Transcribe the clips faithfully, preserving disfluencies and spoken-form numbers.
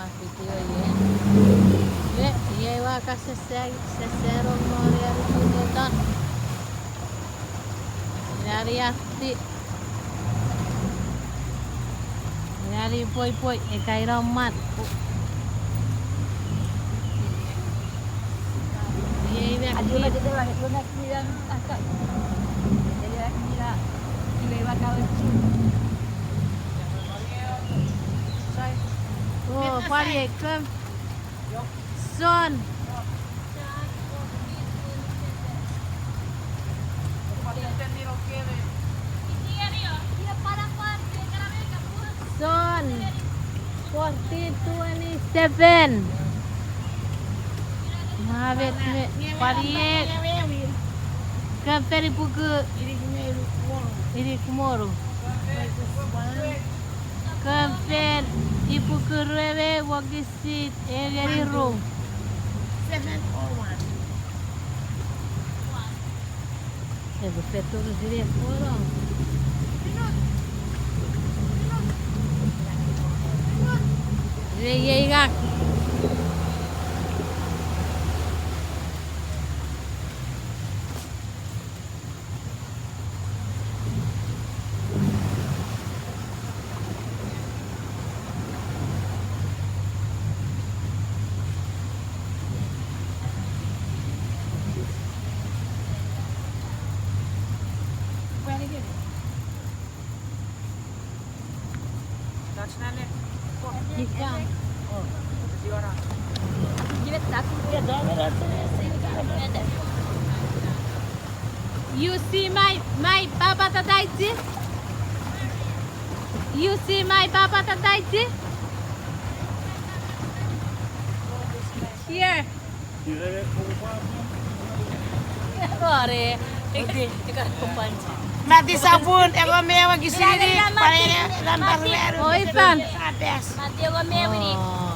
Video iei. Iei, iei ua ka sese, sese rong mori ari tutoton. Ina ni ati. Ina ni poipoi, eka ina man. Iei ina. Oh, pwari ei kem. Son. Son. Fourteen twenty-seven. Mavet me pwari ei. Kem fen ipuku. Inik monu. Kem fen ipuku rue me wokisin ew ngeni ru. Seven oh one. Epwe fetur sine foro. Iwe iei ngak. You see my, my papa tataiti? You see my papa tataiti? Here. Ore. Mati sapun, ewe me ewe kisiri, pare, lambar. Oi, fan. Mati ewe me ewe ni. Oh.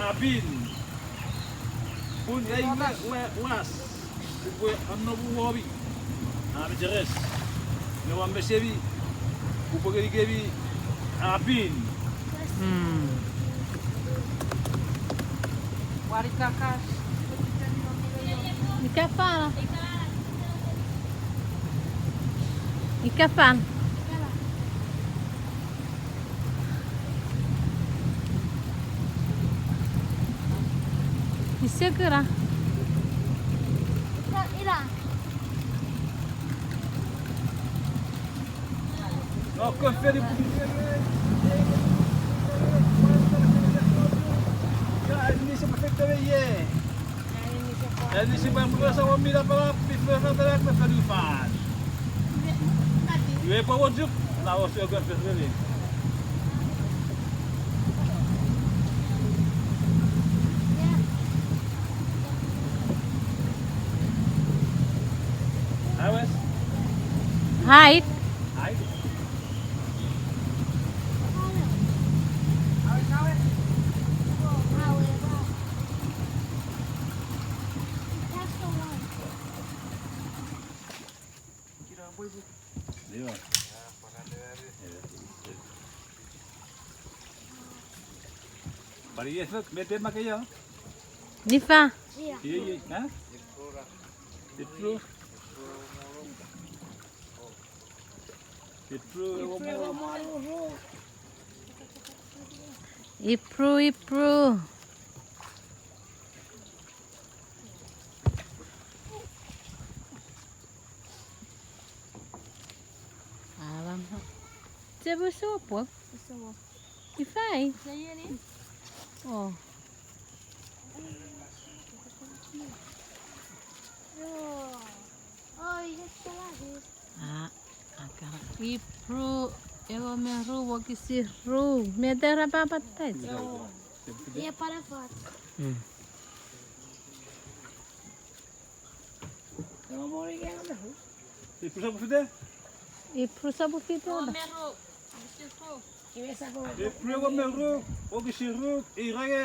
Apin. Pun ei we, we, was. Upwe annomu womi. A mecheres. Nge ua mesemi. Upwe ngenikemi. Apin. Hmm. Wari kakas. Ika fan. Ika fan. Ise kura. Ira. Hide. Pwari efek, met e makkei io? Nifa. Iei, iei, ha? Ipru. Ipru. Ipru, Ipru. Alam. Chebu sopo. Sopo. Ifai? Seyeni? Oh. Yo. Oh, you just fell out, dude. Ah, akara. Ipru, ewe me ru, wokisin ru. Met era papatais? Yo. Ye para fat. Hmm. Ipru sopun fite? Ipru sopun fite. Ipru ewe me ru, wokisin ru, ira nge.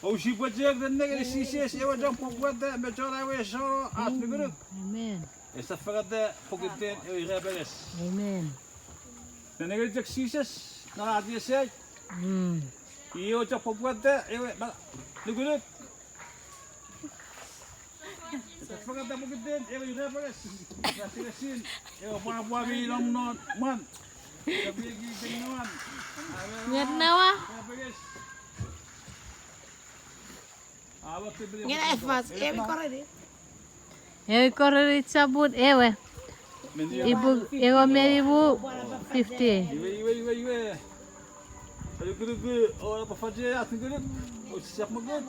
Ousipwe chok nennengeni Jises ewe chon pwapwata me chon awesano ach nukunuk. Amen. Esap fangata pokiten ewe irapenges. Amen. Nennengeni chok Jises non ach iesai. Mm. I ewe chon pwapwata ewe ma-, nukunuk. Esap fangata pokiten ewe irapenges. Irapengesin ewe pwapwa mi nom non mwan. Esap ekieki non mwan. Amen. Nget nawa? Irapenges. Ngena efas, ewe koreni. Ewe koreni chaput ewe. Ipu, ewe menimu fifty. Iwe, iwe, iwe, iwe. Alukunuku, o, apa faje, alukunuku. O, siap mokut.